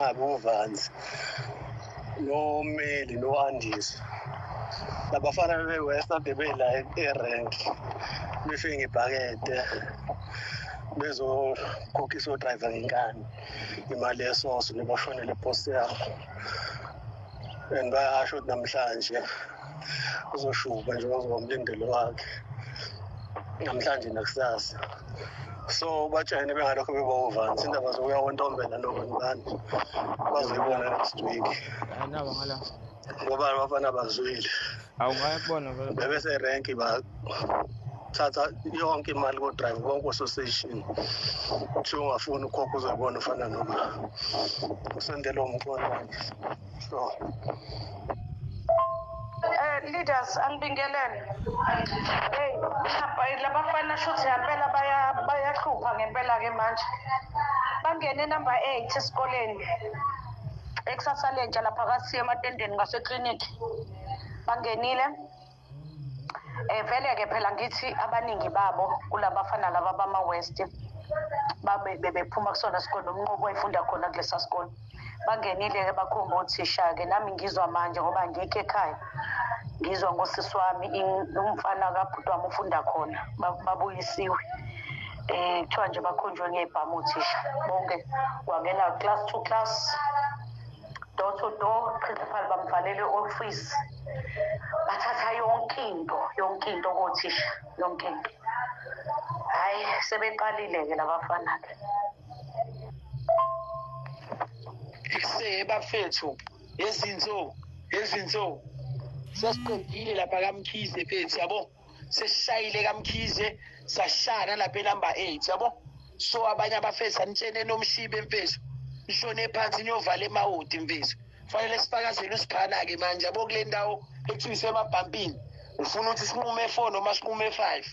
Ngabe uVanzi noMeli no-Andisi labafana bebe-West ade bela erenk befike ngebhakede bezokhokhisa odrayiva ngenkani imali yesoso nebashonele post yabo, and bayasho ukuthi namhlanje uzoshuba nje, bazoba umlindelo wakhe namhlanje nakusasa. So batshene bengalokho bebawuvansi indaba zokuya kontombela nobani bani bazoyibona next week. Anaba ngala. Ngoba abafana bazwile. Awungaya kubona vele. Bebeserenki bathatha yonke imali ko-drive bonke osostation, kuthiwa ungafuni ukhokha uzoyibona ufana noma usendele umxolwane so. Leaders, angibingelele. Hey, hamba labafana, shuthi ngempela bayahlupha ngempela ke manje. Bangene number 8 esikoleni. Ekusasa lentsha lapha kasiye ematendeni ngase-clinic. Bangenile. Vele ke phela ngithi abaningi babo kulabafana laba bama West babe bebephuma kusona sikole, nomnqobo wayefunda khona kulesa sikole. Bangenile ke bakhomba othisha ke, nami ngizwa manje ngoba ngikho ekhaya. Ngizwa ngosisi wami, umfana kabhuti wami ufunda khona, babuyisiwe. Kuthiwa nje bakhonjwe ngebhamu othisha bonke, kwangena class to class, door to door, principal bamvalele office, bathatha yonke into, yonke into kothisha, yonke into. Hayi, sebeqalile ke labafana ke. Ekuse bafethu, yezinso yezinso, sesiqedile lapha kaMkhize mfethu, yabo, sesishayile kaMkhize, sashana lapha enumber 8, yabo. So abanye abafethu anitshene nomshibe mfethu, nishone phansi niyovala emawodi mfethu. Fanele sifakazele usiphana-ke manje, yabo, kule ndawo ekuthiwa isemabhampini. Ufuna ukuthi sinqume 4 noma sinqume 5?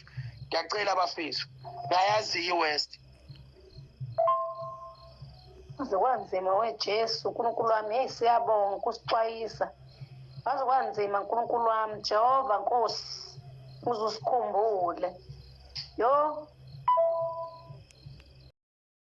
Ngiyacela bafethu, ngayazi i-West. Kwaze kwanzima weJesu, uNkulunkulu wami. Hey, siyabonga ukusixwayisa. Kwaze kwanzima, Nkulunkulu wami, Jehova Nkosi, uze usikhumbule. Yo.